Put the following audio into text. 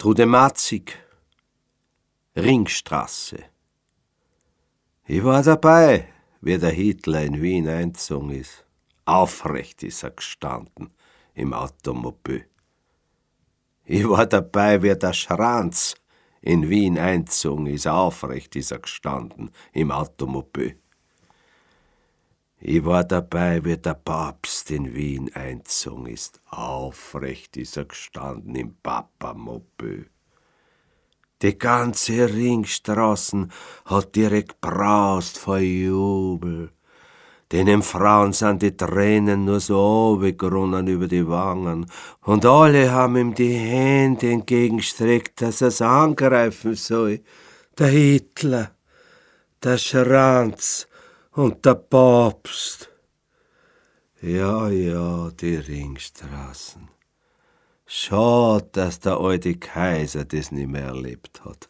Trude Matzig, Ringstraße. Ich war dabei, wie der Hitler in Wien eingezogen ist. Aufrecht ist er gestanden im Automobil. Ich war dabei, wie der Schranz in Wien eingezogen ist. Aufrecht ist er gestanden im Automobil. Ich war dabei, wie der Papst in Wien eingezogen ist. Aufrecht ist er gestanden im Papamobil. Die ganze Ringstraßen hat direkt braust vor Jubel. Denen Frauen sind die Tränen nur so runtergerunnen über die Wangen, und alle haben ihm die Hände entgegenstreckt, dass er's angreifen soll. Der Hitler, der Schranz und der Papst. Ja, ja, die Ringstraßen. Schad, dass der alte Kaiser das nicht mehr erlebt hat.